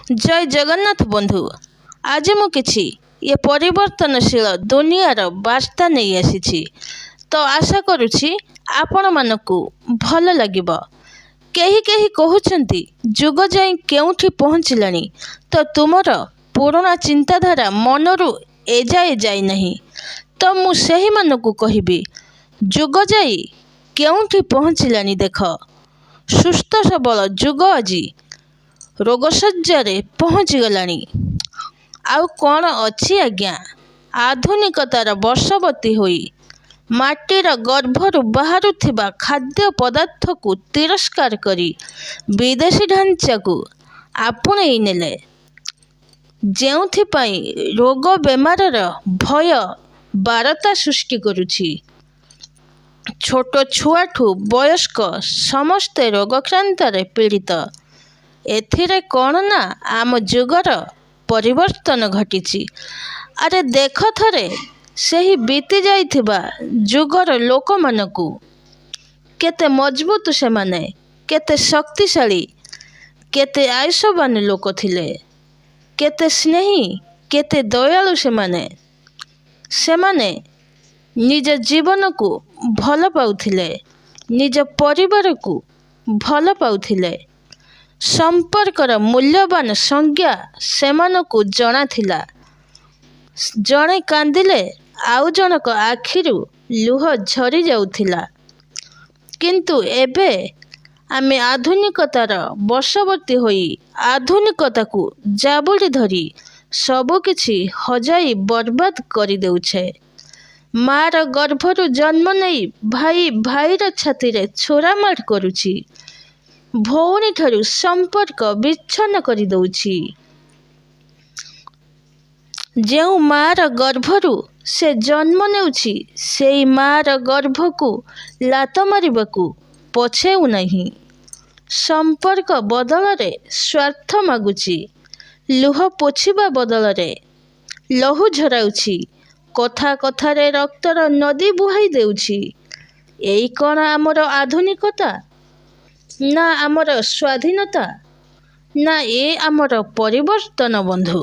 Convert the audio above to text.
ଜୟ ଜଗନ୍ନାଥ ବନ୍ଧୁ। ଆଜି ମୁଁ କିଛି ଏ ପରିବର୍ତ୍ତନଶୀଳ ଦୁନିଆର ବାର୍ତ୍ତା ନେଇ ଆସିଛି, ତ ଆଶା କରୁଛି ଆପଣମାନଙ୍କୁ ଭଲ ଲାଗିବ। କେହି କେହି କହୁଛନ୍ତି ଯୁଗ ଯାଇ କେଉଁଠି ପହଞ୍ଚିଲାଣି, ତ ତୁମର ପୁରୁଣା ଚିନ୍ତାଧାରା ମନରୁ ଏଯାଏ ଯାଇନାହିଁ। ତ ମୁଁ ସେହିମାନଙ୍କୁ କହିବି, ଯୁଗ ଯାଇ କେଉଁଠି ପହଞ୍ଚିଲାଣି ଦେଖ। ସୁସ୍ଥ ସବଳ ଯୁଗ ଆଜି ରୋଗଶଯ୍ୟାରେ ପହଞ୍ଚିଗଲାଣି। ଆଉ କ'ଣ ଅଛି ଆଜ୍ଞା? ଆଧୁନିକତାର ବଶବର୍ତ୍ତୀ ହୋଇ ମାଟିର ଗର୍ଭରୁ ବାହାରୁଥିବା ଖାଦ୍ୟ ପଦାର୍ଥକୁ ତିରସ୍କାର କରି ବିଦେଶୀ ଢାଞ୍ଚାକୁ ଆପଣେଇ ନେଲେ, ଯେଉଁଥିପାଇଁ ରୋଗ ବେମାରର ଭୟ ବାରତା ସୃଷ୍ଟି କରୁଛି। ଛୋଟ ଛୁଆଠୁ ବୟସ୍କ ସମସ୍ତେ ରୋଗାକ୍ରାନ୍ତରେ ପୀଡ଼ିତ। ଏଥିରେ କ'ଣ ନା ଆମ ଯୁଗର ପରିବର୍ତ୍ତନ ଘଟିଛି। ଆରେ ଦେଖ ଥରେ ସେହି ବିତି ଯାଇଥିବା ଯୁଗର ଲୋକମାନଙ୍କୁ, କେତେ ମଜବୁତ ସେମାନେ, କେତେ ଶକ୍ତିଶାଳୀ, କେତେ ଆୟୁଷବାନ ଲୋକ ଥିଲେ, କେତେ ସ୍ନେହୀ, କେତେ ଦୟାଳୁ ସେମାନେ। ସେମାନେ ନିଜ ଜୀବନକୁ ଭଲ ପାଉଥିଲେ, ନିଜ ପରିବାରକୁ ଭଲ ପାଉଥିଲେ। ସମ୍ପର୍କର ମୂଲ୍ୟବାନ ସଂଜ୍ଞା ସେମାନଙ୍କୁ ଜଣାଥିଲା। ଜଣେ କାନ୍ଦିଲେ ଆଉ ଜଣକ ଆଖିରୁ ଲୁହ ଝରି ଯାଉଥିଲା। କିନ୍ତୁ ଏବେ ଆମେ ଆଧୁନିକତାର ବଶବର୍ତ୍ତୀ ହୋଇ, ଆଧୁନିକତାକୁ ଜାବୁଡ଼ି ଧରି ସବୁକିଛି ହଜାଇ ବର୍ବାଦ କରିଦେଉଛେ। ମାଆର ଗର୍ଭରୁ ଜନ୍ମ ନେଇ ଭାଇ ଭାଇର ଛାତିରେ ଛୁରାମାଡ଼ କରୁଛି, ଭଉଣୀଠାରୁ ସମ୍ପର୍କ ବିଚ୍ଛିନ୍ନ କରିଦେଉଛି। ଯେଉଁ ମାଆର ଗର୍ଭରୁ ସେ ଜନ୍ମ ନେଉଛି, ସେଇ ମାଆର ଗର୍ଭକୁ ଲାତ ମାରିବାକୁ ପଛେଉନାହିଁ। ସମ୍ପର୍କ ବଦଳରେ ସ୍ୱାର୍ଥ ମାଗୁଛି, ଲୁହ ପୋଛିବା ବଦଳରେ ଲହୁ ଝରାଉଛି, କଥା କଥାରେ ରକ୍ତର ନଦୀ ବୁହାଇ ଦେଉଛି। ଏଇ କ'ଣ ଆମର ଆଧୁନିକତା, ନା ଆମର ସ୍ୱାଧୀନତା, ନା ଏ ଆମର ପରିବର୍ତ୍ତନ ବନ୍ଧୁ?